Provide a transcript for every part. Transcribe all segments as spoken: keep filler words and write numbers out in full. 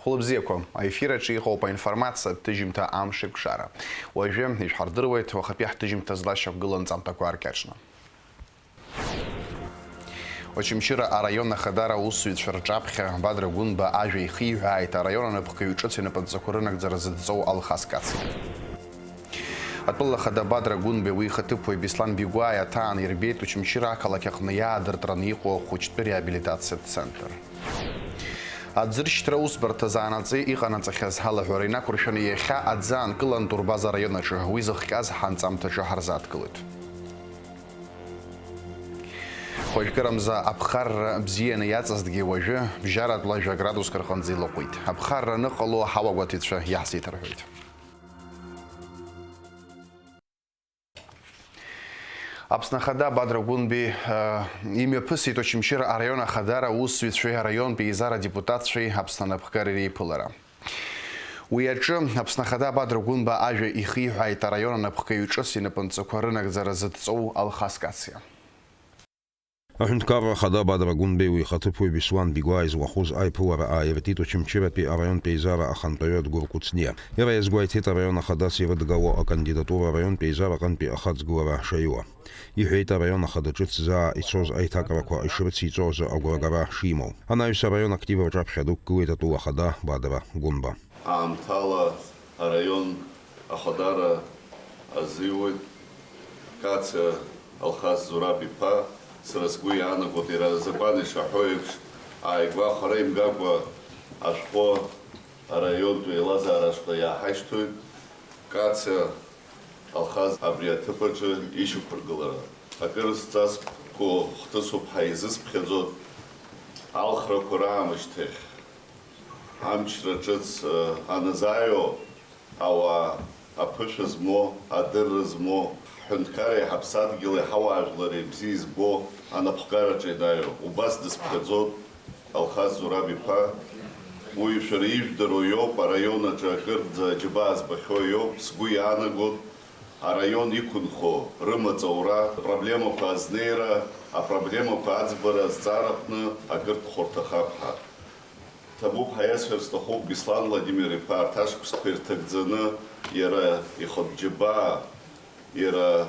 Хәылбзиақәа, аефир аҿы иҟоуп аинформациатә ҭыжьымҭа Амшеикәшара. Уажәы ишәҳардыруеит уахатәи ҳҭыжьымҭа злашьақәгылоу анҵамҭақәа ааркьаҿны. Очамчыра араион ахадара аусзуҩцәа рҿаԥхьа Бадра Гәынба ажәа ихиҳәааит араион анапхгаҩ ҿыц инапынҵақәа рынагӡара зыдҵоу Алхас Кациа. Атәыла ахада Бадра Гәынбеи уи ихаҭыԥуаҩ Беслан Бигәааи аҭаан ирбеит Очамчыра ақалақь аҟны иаадыртраны иҟоу ахәыҷтәы реабилитациатә центр. Аӡыршьҭра аусбарҭа заанаҵы иҟанаҵахьаз алаҳәара инақәыршәаны иахьа аӡы аанкылан Турбаза араион аҿы, уи зыхҟьаз ҳанҵамҭаҿы ҳарзааҭгылоит. Хәажәкырамза аԥхарра бзианы иаҵазҭгьы уажәы бжьаратәла жәа градуск рҟынӡа илаҟәит. Аԥхарра аныҟало аҳауагәаҭаҩцәа иаҳзеиҭарҳәоит. Аԥсны Ахада Бадра Гәынбеи, э, имҩаԥысит Очамчыра араион Ахадара аусзуҩцәеи араионтә еизара адепутатцәеи Аԥсны анапхгареи реиԥылара. Уи аҿы Аԥсны Ахада Бадра Гәынба ажәа ихиҳәааит араион анапхгаҩ ҿыц инапынҵақәа рынагӡара зыдҵоу Алхас Кациа. Аҳәынҭқарра Ахада Бадра Гәынбеи уи ихаҭыԥуаҩ Беслан Бигәаа излахәыз аиԥылара ааиртит Очамчыратәи араионтә еизара ахантәаҩы Адгәыр Кәыҵниа. Иара иазгәеиҭеит араион Ахадас ирыдгало акандидатура араионтә еизара аҟынтәи ахаҵгылара шаиуа. Иҳәеит араион Ахада ҿыц заа ицоз аиҭакрақәа ишрыциҵо азы агәрагара шимоу. Анаҩс араион актив рҿаԥхьа дықәгылеит атәыла Ахада Бадра Гәынба. Аамҭала араион Ахадара азиуеит Кациа Алхас Зураб-иԥа, сара сгәы иаанагоит, иара азакәан ишаҳәо еиԥш, ааигәа хара имгакәа ашәҟәы араионтә еилазаара ашҟа иааҳашьҭуеит. Кациа Алхас абри аҭыԥ аҿы ишьақәыргылара. Акыр сҵасқәоу хҭысуп ҳәа изысԥхьаӡоит. Алхрақәа раамышьҭахь, амчра ҿыц, э, аназааиуа, ауаа аԥышәа змоу, адырра змоу, ҳҳәынҭқарреи ҳаԥсадгьыли ҳауаажәлари бзиа избо анапхгараҿы ианаҩу, убас дысԥхьаӡоит Алхас Зураб-иԥа. Уи шәара ижәдыруа иоуп, араион аҿы акырӡа аџьабаа збахьоу иоуп, сгәы иаанагоит, араион иқәынхо рымаҵ аура, апроблемақәа азнеира, апроблемақәа аӡбара азҵаара аҟны акыр дхәарҭахап ҳәа. Ҭабуп ҳәа иасҳәар сҭахуп, Беслан Владимир-иԥа арҭ ашықәсқәа ирҭагӡаны иара ихатә џьабаа, иара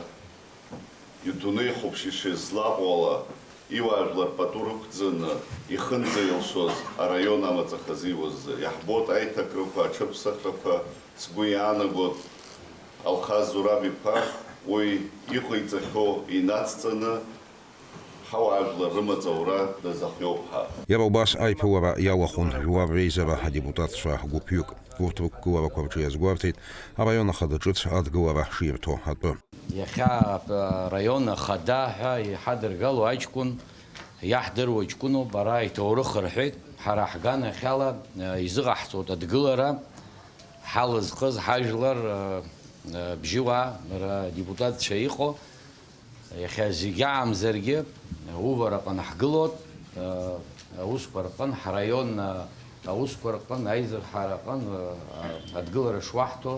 идунеихәаԥшь ишизлаҟоу ала, иуаажәлар пату рықәӡаны ихынӡа илшоз араион амаҵ ахазиуаз азы. Иаҳбоит аиҭакрақәа, аҽыԥсахрақәа, сгәы иаанагоит, Алхас Зураб-иԥа уи иҟаиҵахьоу инацҵаны, ҳауаажәлар рымаҵ аура дазахиоуп ҳәа. Иара убас аиԥылара иалахәын жәлар реизара адепутатцәа гәыԥҩык. Урҭ рықәгыларақәа рҿы иазгәарҭеит араион ахада ҿыц адгылара ширҭо атәы. Иахьа араион ахада ҳәа иҳадыргало аҷкәын, иаҳдыруа ҷкәыноуп, ара иҭоурых рҳәеит. Ҳара ҳганахьала, э, изыҟаҳҵоит адгылара, ҳалызхыз ҳажәлар, э, э, бжьыуаа, ра-, депутатцәа иҟоу, Иахьа зегь аамзаргьы, увараҟны ҳгылоит, аусқәа рҟын, ҳраион аусқәа рҟын, аизырҳара аҟын, адгылара шуаҳҭо,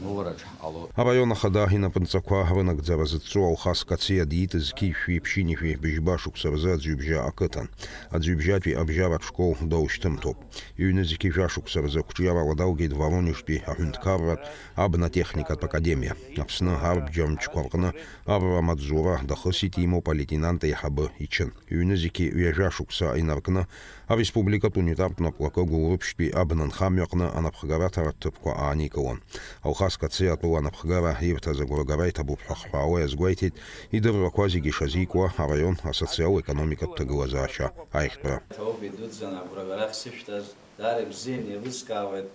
увараҿ ҳҟалоит. Араион ахада инапынҵақәа рынагӡара зыдҵоу Алхас Кациа диит зқьи жәшәи ԥшьынҩажәи быжьба шықәса рзы Аӡҩыбжьа ақыҭан. Аӡҩыбжьатәи абжьаратә школ доушьҭымҭоуп. Ҩнызқьи жәа шықәса рзы ақәҿиарала далгеит Воронежтәи аҳәынҭқарратә абнатехникатә академиа. Аԥсны арбџьар мчқәа рҟны арра амаҵзура дахысит, имоуп алеитенант аиҳабы ичын. Ҩнызқьи ҩажәа шықәса инаркны, ареспубликатә унитартә наплакы Гәылрыԥшьтәи абнанхамҩа аҟны анапхгара аҭаратә ҭыԥқәа ааникылон. Алхас Кациа атәыла анапхгара ирҭаз агәрагара иҭабуп ҳәа ахҳәаауа иазгәеиҭеит, идыррақәа зегьы ишазикуа араион асоциал-економикатә ҭагылазаашьа аиӷьтәра. Ҭоуба идуӡӡан агәрагара ахьсышәҭаз, даара ибзианы еилыскаауеит.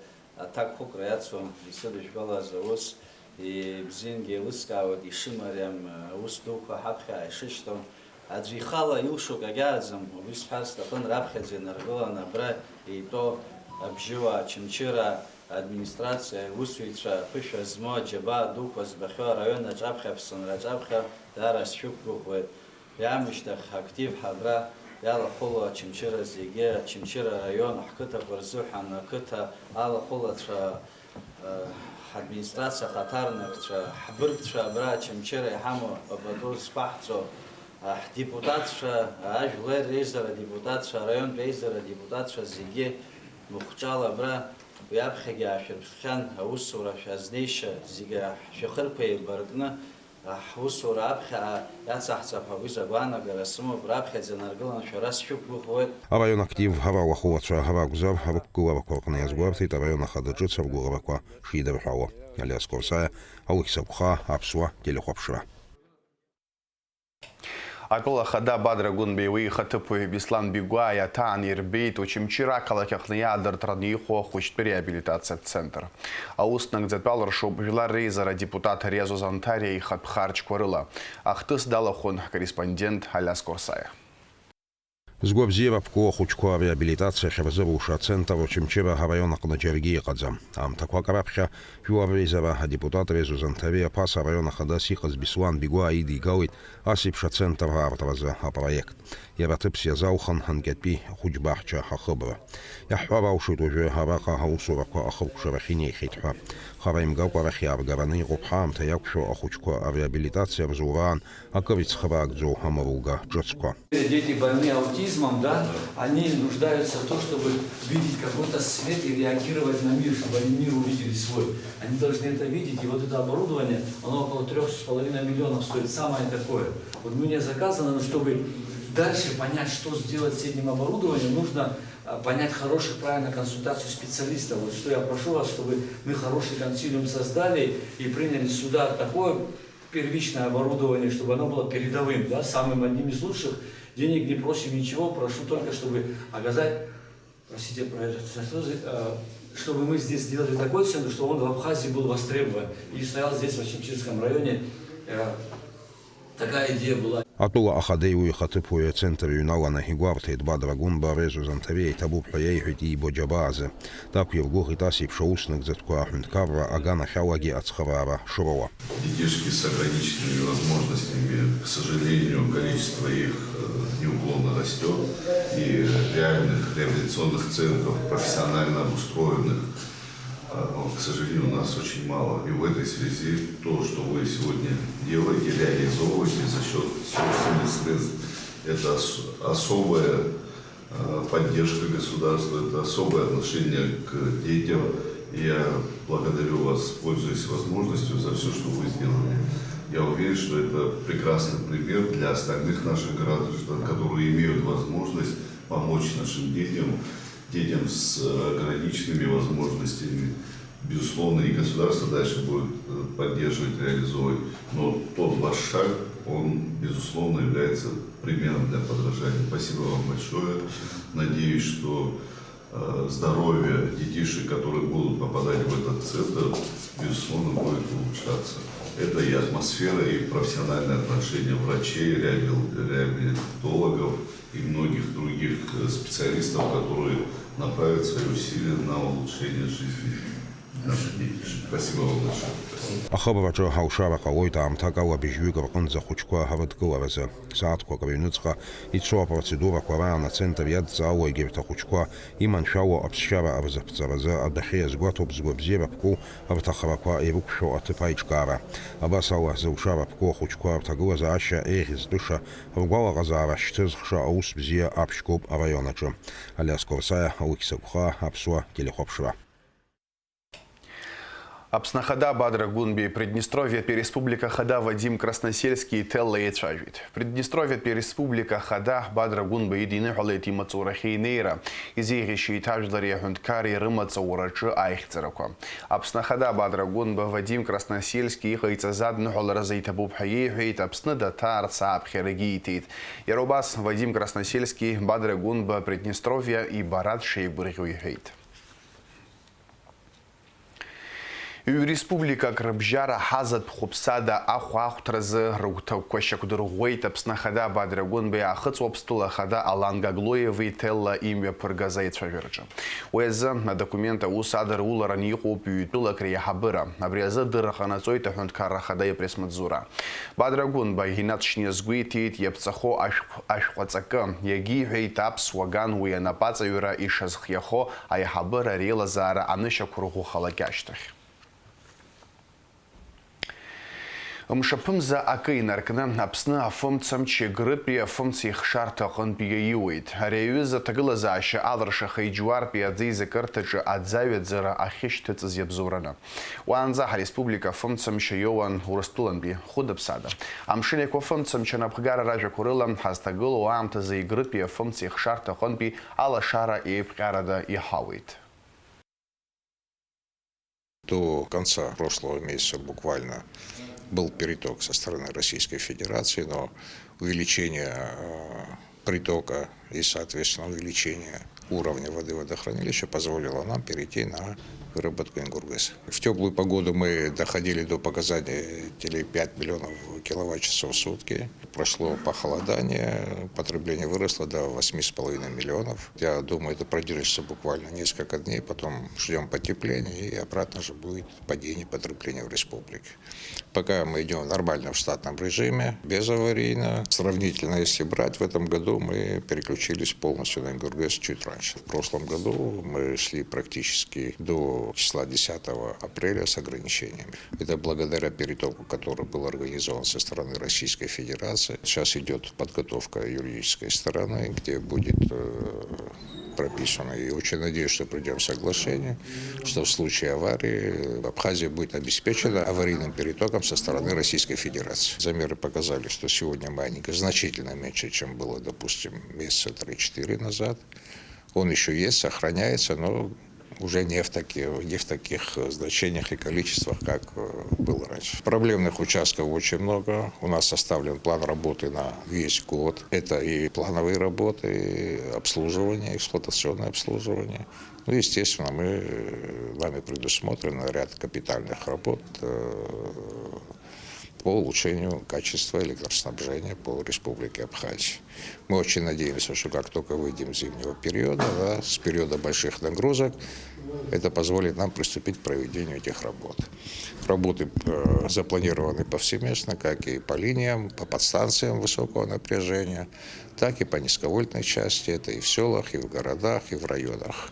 Аҭакԥхықәра иацу исыдышәкылаз аус, ибзиангьы еилыскаауеит ишымариам, аус дуқәа ҳаԥхьа ишышьҭоу. Аӡәы ихала илшо акагьы ааӡам, убри сҳәар сҭахын, раԥхьаӡа инаргыланы абра итәоу абжьыуаа, Очамчыра администрациа аусзуҩцәа, ԥышәа змоу аџьабаа дуқәа збахьоу араион аҿаԥхьа, Аԥсынра аҿаԥхьа даара сшәықәгәыӷуеит. Уи аамышьҭахь ҳактив ҳабра иалахәылоу Очамчыра зегьы, Очамчыра араион ҳқыҭақәа рзыҳәан ақыҭа алахәылацәа, э, ҳадминистрациа ахаҭарнакцәа, ҳбыргцәа абра Очамчыра иҳамоу апату зқәаҳҵо, э, ҳдепутатцәа, ажәлар реизара адепутатцәа, араионтә еизара адепутатцәа зегьы Мыхәҿала абра уи аԥхьагьы аашәырԥхьан, аусура шәазнеишьа зегьы шәахырқәа еибаркны, ҳусура аԥхьа иацаҳҵап ҳәа уи загәаанагара сымоуп, раԥхьаӡа наргыланы шәара сшәықәгәыӷуеит. Араион актив ҳара уахылацәа ракәзар, рықәгыларақәа рҟны иазгәарҭеит араион ахада ҿыц ргәыӷрақәа шидырҳәало. Алиас Корсаиа, Алықьса Гәхаа, Аԥсуа телехәаԥшра. Атәыла ахада Бадра Гәынбеи уи ихаҭыԥуаҩ Беслан Бигәааи аҭаан ирбеит Очамчыра ақалақь аҟны иаадыртраны иҟоу ахәыҷтәы реабилитациатә центр. Аус нагӡатәы алыршоуп Жәлар Реизара адепутат Риазо Занҭариа ихатә харџьқәа рыла. Ахҭыс далахәын ҳкорреспондент Алиас Корсаиа. Згәабзиара ԥку ахәыҷқәа реабилитациа ахьырзыруша ацентр Очамчыра араион аҟны џьаргьы иҟаӡам. Аамҭақәак раԥхьа Жәлар Реизара адепутат Риазо Занҭариа ԥаса араион ахадас иҟаз Беслан Бигәаа идигалеит ас еиԥш ацентр аартразы апроект. Иара аҭыԥс иазалхын ҳанкьатәи хәыҷбаҳча ахыбра. Иаҳҳәар алшоит уажәы араҟа аусурақәа ахыркәшарахь инеихьеит ҳәа. Хара имгакәа арахь иааргараны иҟоуп ҳаамҭа иақәшәо ахәыҷқәа ареабилитациа рзураан акыр ицхыраагӡоу амаруга ҿыцқәа. Дети больные аутизмом, да, они нуждаются в том, чтобы видеть какой-то свет и реагировать на мир, чтобы они мир увидели свой. Они должны это видеть, и вот это оборудование, оно около трёх с половиной миллионов стоит, самое такое. Вот мы не заказано, но чтобы дальше понять, что сделать с этим оборудованием, нужно, а, понять хорошую, правильную консультацию специалиста. Вот что я прошу вас, чтобы мы хороший консилиум создали и приняли сюда такое первичное оборудование, чтобы оно было передовым, да, самым одним из лучших. Денег не просим, ничего, прошу только, чтобы оказать, простите, про это, э, чтобы мы здесь сделали такой центр, чтобы он в Абхазии был востребован и стоял здесь, в Очамчырском районе. Э, такая идея была. Атәыла ахадеи уи ихаҭыԥуаҩи ацентр иҩналаны игәарҭеит Бадра Гәынба Резо Занҭариа иҭабуп ҳәа иеиҳәеит иибо џьабаазы. Дақәиргәыӷит ас еиԥш аус нагӡатәқәа аҳәынҭқарра аганахьалагьы ацхыраара шроуа. Детишки с ограниченными возможностями, к сожалению, количество их, э, неуклонно растёт, и реальных реабилитационных центров, профессионально обустроенных, э, к сожалению, у нас очень мало. И в этой связи то, что вы сегодня делаете, реализовываете за счёт собственных средств, это ос-, особая Э, поддержка государства, это особое отношение к детям. Я благодарю вас, пользуясь возможностью, за всё, что вы сделали. Я уверен, что это прекрасный пример для остальных наших граждан, которые имеют возможность помочь нашим детям, детям с, э, ограниченными возможностями. Безусловно, и государство дальше будет, э, поддерживать, реализовывать. Но тот ваш шаг, он, безусловно, является примером для подражания. Спасибо вам большое. Надеюсь, что, э, здоровье детишек, которые будут попадать в этот центр, безусловно, будет улучшаться. Это и атмосфера, и профессиональное отношение врачей, реабил-, реабилитологов и многих других, э, специалистов, которые направят свои усилия на улучшение жизни наших детишек. Спасибо вам большое. Спасибо. Ахыбраҿы ҳалшара ҟалоит аамҭак ала быжьҩык рҟынӡа ахәыҷқәа рыдкыларазы. Сааҭқәак рыҩныҵҟа ицо апроцедурақәа раан ацентр иадҵаауа егьырҭ ахәыҷқәа иманшәало аԥсшьара рзаԥҵаразы адәахьы иазгәаҭоуп згәабзиара ԥку рҭахрақәа ирықәшәо аҭыԥ аиҿкаара. Абас ала, зылшара ԥку ахәыҷқәа рҭагылазаашьа еиӷьызтәыша, ргәалаҟазаара шьҭызхша аус бзиа аԥшьгоуп араион аҿы. Алиас Корсаиа, Алықьса Гәхаа, Аԥсуа телехәаԥшра. Аԥсны Ахада Бадра Гәынбеи Приднестровиатәи Республика Ахада Вадим Красносельски иҭелла еицәажәеит. Приднестровиатәи Республика Ахада Бадра Гәынба идиныҳәалеит имаҵурахьы инеира, изеиӷьеишьеит ажәлари аҳәынҭқарреи рымаҵ аураҿы аихьӡарақәа. Аԥсны Ахада Бадра Гәынба Вадим Красносельски иҟаиҵаз адныҳәаларазы иҭабуп ҳәа иеиҳәеит, Аԥсны даҭаарц ааԥхьарагьы ииҭеит. Иара убас Вадим Красносельски Бадра Гәынба Приднестровиа ибара дшеигәырӷьо иҳәеит. Ҩ-республикак рыбжьара ҳазатә хәыԥсада ахәаахәҭразы рыгәҭакқәа шьақәдырӷәӷәеит Аԥсны Ахада Бадра Гәынбеи Аахыҵ Уаԥстәыла Ахада Алан Гаглоиеви Ҭелла имҩаԥыргаз аицәажәараҿы. Уи азы адокумент аус адыруларан иҟоуп ҩ-тәылак реиҳабыра. Абри азы адырра ҟанаҵоит Аҳәынҭқарра Ахада ипресс-маҵзура. Бадра Гәынба инаҵшьны иазгәеиҭеит, иаԥҵахо ашәҟә, ашәҟәы аҵакы. Иагьиҳәеит, аԥсуа ган уи анапаҵаҩра ишазхиахо аиҳабыра реилазаара анышьақәырӷәӷәахалак ашьҭахь. Мшаԥымза акы инаркны, Аԥсны афымцамч Егрытәи афымцеихшарҭа аҟынтә иаиуеит. Ари аҩыза аҭагылазаашьа алыршахеит Џьуартәи аӡеизакырҭаҿы аӡы аҩаӡара ахьышьҭыҵыз иабзоураны. Уаанӡа ҳареспублика афымцамч аиоуан Урыстәылантәи хәыда-ԥсада. Амшын Еиқәа афымцамч анапхгара ражәақәа рыла, ҳазҭагылоу аамҭазы Егрытәи афымцеихшарҭа аҟынтәи алашара еиԥҟьарада иҳауеит. До конца прошлого месяца буквально был переток со стороны Российской Федерации, но увеличение, э, притока и, соответственно, увеличение уровня воды водохранилища позволило нам перейти на выработку Ингургыс. В теплую погоду мы доходили до показателей пять миллионов киловатт-часов в сутки. Прошло похолодание, потребление выросло до восьми с половиной миллионов. Я думаю, это продержится буквально несколько дней, потом ждём потепления, и обратно же будет падение потребления в республике. Пока мы идём нормально в штатном режиме, без аварийно. Сравнительно, если брать, в этом году мы переключились полностью на Ингургыс чуть раньше. В прошлом году мы шли практически до числа десятого апреля с ограничениями. Это благодаря перетоку, который был организован со стороны Российской Федерации. Сейчас идёт подготовка юридической стороны, где будет, э, прописано. И очень надеюсь, что придём к соглашению, что в случае аварии Абхазия будет обеспечена аварийным перетоком со стороны Российской Федерации. Замеры показали, что сегодня майнинга значительно меньше, чем было, допустим, месяца три-четыре назад. Он ещё есть, сохраняется, но уже не в таких, не в таких, э, значениях и количествах, как, э, было раньше. Проблемных участков очень много. У нас составлен план работы на весь год. Это и плановые работы, и обслуживание, эксплуатационное обслуживание. Ну, естественно, мы, э, нами предусмотрен ряд капитальных работ, э, по улучшению качества электроснабжения по Республике Абхазия. Мы очень надеемся, что как только выйдем с зимнего периода, да, с периода больших нагрузок, это позволит нам приступить к проведению этих работ. Работы, э, запланированы повсеместно, как и по линиям, по подстанциям высокого напряжения, так и по низковольтной части. Это и в сёлах, и в городах, и в районах.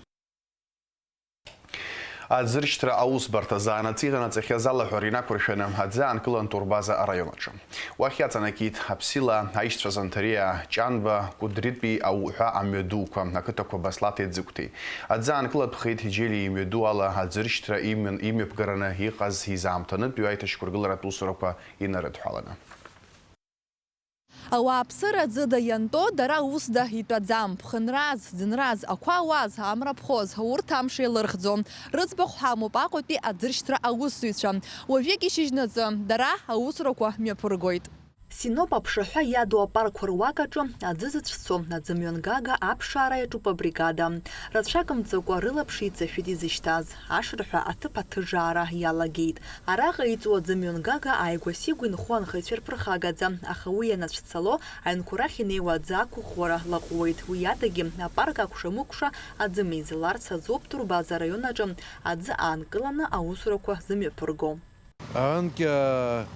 Аӡыршьҭра аусбарҭа заанаҵ иҟанаҵахьаз алаҳәара инақәыршәаны аӡы аанкылан Турбаза араион аҿы. Уахь иаҵанакит Аԥсила, Аишьцәа Занҭариа, Ҷанба, Кәыдрытәи ауҳәа амҩадуқәа, ақыҭақәа Баслаҭеи Ӡыгәҭеи. Аӡы аанкылатәхеит Џьелиа имҩаду ала аӡыршьҭра имҩан-, имҩаԥгараны иҟаз изаамҭанытәиу аиҭашьақәыргыларатә усурақәа инарыдҳәаланы. Ауааԥсыра ӡыда ианто, дара усда итәаӡам. Ԥхынраз, ӡынраз, ақәа ауаз, амра ԥхоз, урҭ амш еилырхӡом. Рыӡбахә ҳамоуп Аҟәатәи аӡыршьҭра аусзуҩцәа. Уажәыгь ишьыжьнаҵы, дара аусурақәа мҩаԥыргоит. Синоп аԥшаҳәа иаду апаркқәа руак аҿы аӡы зыцәцо аӡымҩангага аԥшаара иаҿуп абригада. Рацәак мҵакәа рылаԥш иҵашәеит изышьҭаз. Ашырҳәа аҭыԥ аҭыжаара иалагеит. Араҟа иҵоу аӡымҩангага ааигәа-сигәа инхо анхаҩцәа ирԥырхагаӡам, аха уи ианацәцало, аҩнқәа рахь инеиуа аӡы ақәыӷәӷәара лаҟәуеит. Уи адагьы, апарк акәша-мыкәша аӡы меизаларц азоуп Турбаза араион аҿы аӡы аанкыланы аусурақәа зымҩаԥырго. Анкьа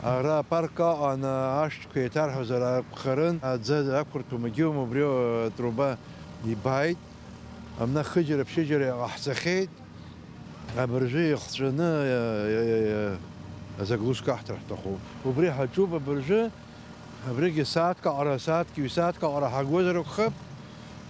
ара апарк аҟан ашәҭқәа еиҭарҳәозар акәхарын, аӡы ақәырҭуа магьума убри атруба ибааит. Амна хыџьара-ԥшьыџьара иҟаҳҵахьеит. Абыржәы ихҵәаны, э, э, э, азаглушка аҳҭар ҳҭахуп. Убри ҳаҿуп абыржәы. Абригьы сааҭк аҟара, сааҭк, ҩ-сааҭк аҟара ҳагозар акәхап.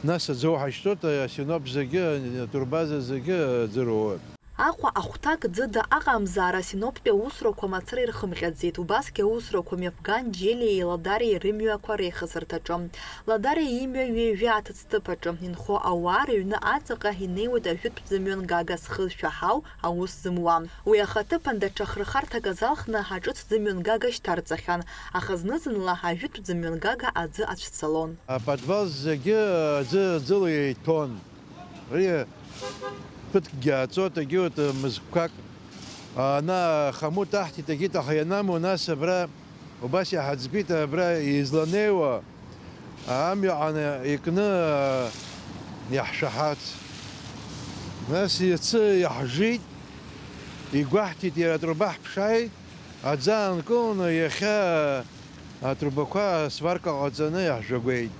Нас аӡы уҳашьҭоит, асиноп зегьы, атурбаза зегьы аӡы роуеит. Аҟәа ахәҭак ӡыда аҟамзаара асиноптәи аусурақәа мацара ирхымҟьаӡеит. Убасгьы аусурақәа мҩаԥган Џьелиеи Ладариеи рымҩақәа реихасырҭаҿы. Ладариа имҩа ҩажәа аҭыӡҭыԥ аҿы инхо ауаа рыҩны аҵаҟа инеиуеит ажәытә ӡымҩангага зхы шәаҳау аус зымуа. Уи ахаҭыԥан даҽа хырхарҭак азалхны аҿыц ӡымҩангага шьҭарҵахьан, аха зны-зынла ажәытә ӡымҩангага аӡы ацәцалон. Аподвал зегьы аӡы, аӡыла еиҭон. Ари ԥыҭкгьы ааҵуеит, егьи урҭ мызкқәак. Ана, ахамут аҳҭеит, егьит, аха ианаму, нас абра убас иҳаӡбеит, абра изланеиуа амҩаҟны икны иаҳшәаҳац. Нас иацы иаҳжит, игәаҳҭеит, иара атруба ҳԥшааит, аӡы аанкыланы иахьа атрубақәа асварка ҟаҵаны иаҳжәагәеит.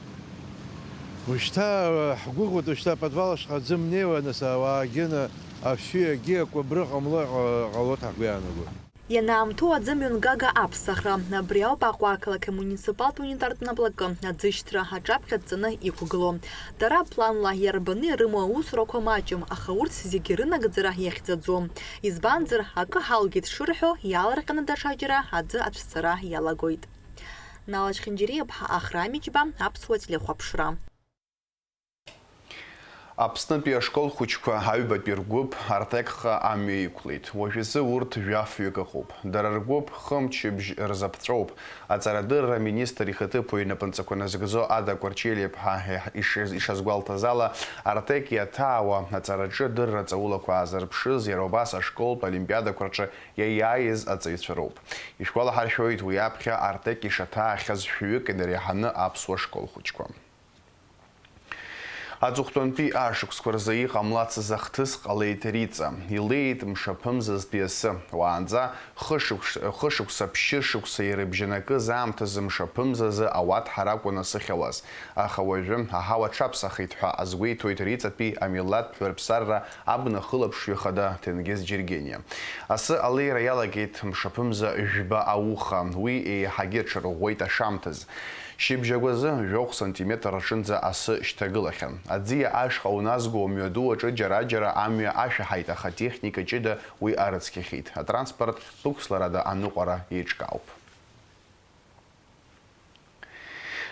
Ушьҭа ҳгәыӷуеит, ушьҭа аподвал ашҟа аӡы мнеиуа, нас ауаагьы, на-, афҩы, агьи акәыбры ҟамло ҟа-, ҟалоит ҳгәы иаанагоит. Ианаамҭоу аӡы мҩангага аԥсахра, абри ауп Аҟәа ақалақь амуниципалтә унитартә наплакы аӡышьҭра аҿаԥхьа дҵаны иқәгылоу. Дара планла иарбаны ирымоу аусурақәа маҷым, аха урҭ зегьы рынагӡара иахьӡаӡом. Избанзар, акы ҳалгеит шырҳәо, иаалырҟьаны даҽаџьара аӡы ацәцара иалагоит. Нала Чхинджириа-иԥҳа, Ахра Мичба, Аԥсуа телехәаԥшра. Аԥснытәи ашкол хәыҷқәа аҩбатәи ргәыԥ Артекҟа амҩа иқәлеит. Уажәазы урҭ жәафҩык ыҟоуп. Дара ргәыԥ хымчыбжь рзаԥҵәоуп. Аҵарадырра аминистр ихаҭыԥуаҩ инапынҵақәа назыгӡо Ада Кәарчелиа-иԥҳа ишаз-, ишазгәалҭаз ала, Артек иаҭаауа аҵараҿы адырра ҵаулақәа аазырԥшыз иара убас ашколтә олимпиадақәа рҿы иаиааиз аҵаҩцәа роуп. Ишәгәалаҳаршәоит, уи аԥхьа Артек ишаҭаахьаз шәҩык инареиҳаны аԥсуа школ хәыҷқәа. Аҵыхәтәантәи ашықәсқәа рзы иҟамлацыз ахҭыс ҟалеит Риҵа. Илеит мшаԥымзазтәи асы. Уаанӡа хышықәс-, хышықәса, ԥшьышықәса ирыбжьанакыз аамҭазы мшаԥымзазы ауаҭәҳара акәын асы хьауаз. Аха уажәы аҳауа аҽаԥсахит ҳәа азгәеиҭоит Риҵатәи амилаҭтә жәларԥсарра абна хылаԥшҩы хада Ҭенгиз Џьергениа. Асы алеира иалагеит мшаԥымза жәба ауха. Уи еиҳагьы аҽарӷәӷәеит ашамҭаз. Шьыбжьагәазы жәохә сантиметр аҿынӡа асы шьҭагылахьан. Аӡиа ашҟа уназго амҩаду аҿы џьара-џьара амҩа ашәаҳаит, аха техника ҷыда уи арыцқьахьеит. Атранспорт ықәсларада аныҟәара еиҿкаауп.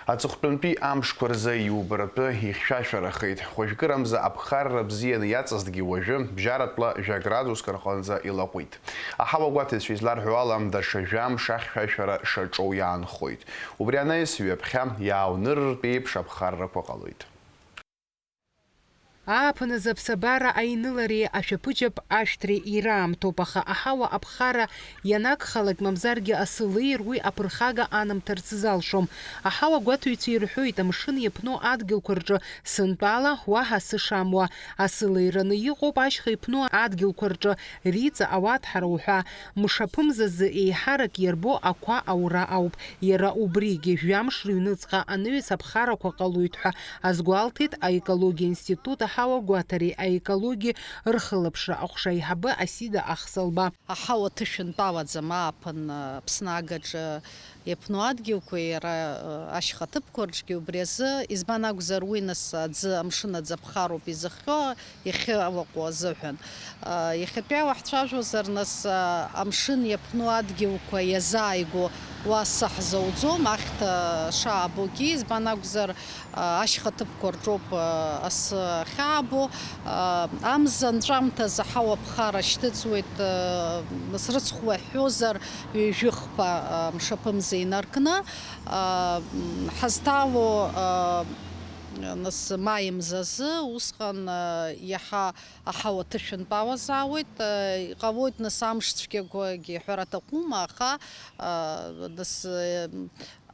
Аҵыхәтәантәи амшқәа рзы иубаратәы ихьшәашәарахеит. Хәажәкырамза аԥхарра бзианы иаҵазҭгьы уажәы бжьаратәла жәа градуск рҟынӡа илаҟәит. Аҳауагәаҭаҩцәа изларҳәо ала, даҽа жәамш ахьшәашәара шаҿоу иаанхоит. Убри анаҩс, ҩаԥхьа иааунырыртә еиԥш аԥхаррақәа ҟалоит. Ааԥын азы аԥсабара аинылареи ашәаԥыџьаԥ ашәҭреи ираамҭоуп, аха аҳауа аԥхара ианагхалак, мамзаргьы асы леир, уи аԥырхага анамҭарц залшом. Аҳауагәаҭаҩцәа ирҳәоит, амшын иаԥну адгьылқәа рҿы сынтәала уаҳа асы шамуа. Асы леираны иҟоуп ашьха иԥну адгьылқәа рҿы, Риҵа ауаҭәҳара уҳәа. Мшаԥымзазы еиҳарак иарбоу ақәа аура ауп. Иара убригьы жәамш рыҩныҵҟа анаҩс аԥхарақәа ҟалоит ҳәа азгәалҭеит аекологиа институт аҳауагәаҭареи аекологиеи рхылаԥшра аҟәша аиҳабы Асида Ахсалба. Аҳауа ҭышәынтәалаӡам ааԥын, Аԥсны агаҿа иаԥну адгьылқәа, иара, ашьха ҭыԥқәа рҿгьы. Убри азы, избан акәзар, уи нас аӡы, амшын аӡы аԥхароуп изыхҟьо, иахьалаҟәу азыҳәан. Иахьатәи ала ҳцәажәозар, нас, амшын иаԥну адгьылқәа иазааигәоу уа асы ҳзауӡом, ахьҭа шаабогьы, избан акәзар, ашьха ҭыԥқәа рҿоуп асы ахьаабо. Амза анҵәамҭазы ҳауа ԥхара шьҭыҵуеит, нас рыцхәа ҳҳәозар, ҩажәихԥа мшаԥымза инаркны. Ҳазҭало, нас, маи мзазы, усҟан иаҳа аҳауа ҭышәынтәалазаауеит. Иҟалоит, нас, амш цәгьақәагьы ҳәара аҭахума, аха, нас,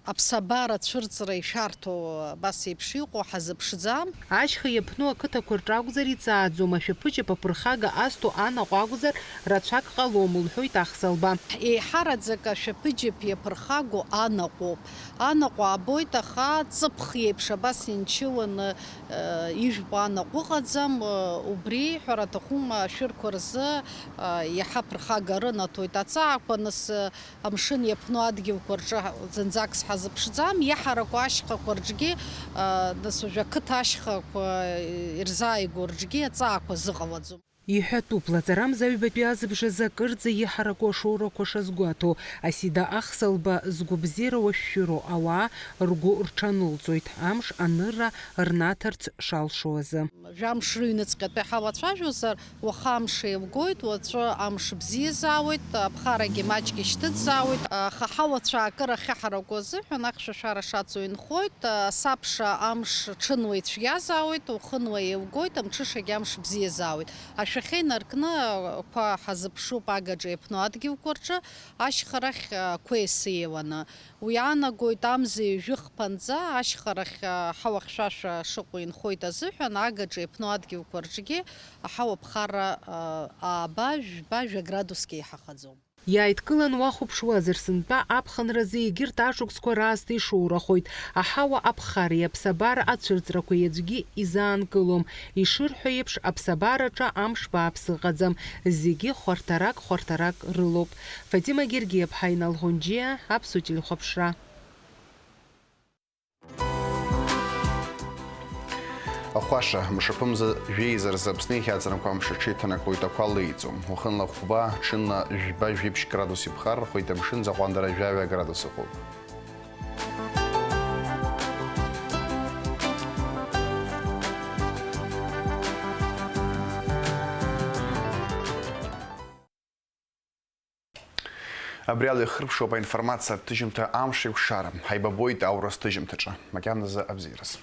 аԥсабара цәырҵра ишәарҭоу абас еиԥш иҟоу ҳазыԥшӡам. Ашьха иаԥну ақыҭақәа рҿы акәзар иҵааӡом, ашәаԥыџьаԥ аԥырхага азҭо анаҟә акәзар рацәак ҟалом, лҳәоит Ахсалба. Еиҳараӡак ашәаԥыџьаԥ иаԥырхагоу анаҟәоуп. Анаҟә аабоит, аха ҵыԥх иеиԥш абас инчыланы, э, ижәпа анаҟә ыҟаӡам, э, убри, ҳәара аҭахума, ашәырқәа рзы, э, иаҳа ԥырхага рынаҭоит. Аҵаақәа, нас, э, амшын иаԥну адгьылқәа рҿы зынӡак сҳазыԥшӡам, иаҳараку ашьхақәа рҿгьы, э, нас, уажә ақыҭа ашьхақәа, э, ирзааигәоу рҿгьы аҵаақәа зыҟалаӡом. Иҳәатәуп, лаҵарамза аҩбатәи азыбжазы акырӡа иҳараку ашоурақәа шазгәаҭоу, Асида Ахсалба згәабзиара уашәшәыроу ауаа ргәы рҽанылҵоит, амш анырра рнаҭарц шалшо азы. Жәамш рыҩныҵҟьатәи ҳалацәажәозар, уаха амш еилгоит, уаҵәы амш бзиазаауеит, аԥхарагьы маҷк ишьҭыҵзаауеит, аха ҳауацәа акыр ахьаҳараку азыҳәан ахьшәашәара шацу инхоит, асабша амш ҽынла ицәгьазаауеит, уахынла еилгоит, амҽышагьы амш бзиазаауеит. Ашәахьа инаркны ақәа ҳазыԥшуп агаҿа иаԥну адгьылқәа рҿы, ашьхарахь ақәа еисы еиланы. Уи аанагоит, амза ҩажәи хԥанӡа ашьхарахь ҳауа хьшәашәа шыҟоу инхоит азыҳәан, агаҿа иаԥну адгьылқәа рҿгьы аҳауа ԥхара ааба, жәба, жәа градусгьы еиҳахаӡом. Иааидкылан уахәаԥшуазар, сынтәа аԥхынразы егьырҭ ашықәсқәа раасҭа ишоурахоит. Аҳауа аԥхареи аԥсабара ацәырҵрақәеи аӡәгьы изаанкылом. Ишырҳәо еиԥш, аԥсабараҿы амш бааԥс ыҟаӡам. Зегьы хәарҭарак-хәарҭарак рылоуп. Фатима Гергиаԥҳа, Инал Ҳонџьиа, Аԥсуа телехәаԥшра. Ахәаша, мшаԥымза жәеиза рзы Аԥсны иахьаҵанакуа амш аҽеиҭанакуеит, ақәа леиӡом. Уахынла хәба, ҽынла жәба-жәиԥшь градус иԥхаррахоит, амшын аӡы аҟәандара жәаҩа градус ыҟоуп. Абри ала ихырԥшуп аинформациатә ҭыжьымҭа Амш еиқәшара. Ҳаибабоит аурыс ҭыжьымҭаҿы. Макьаназы абзиараз.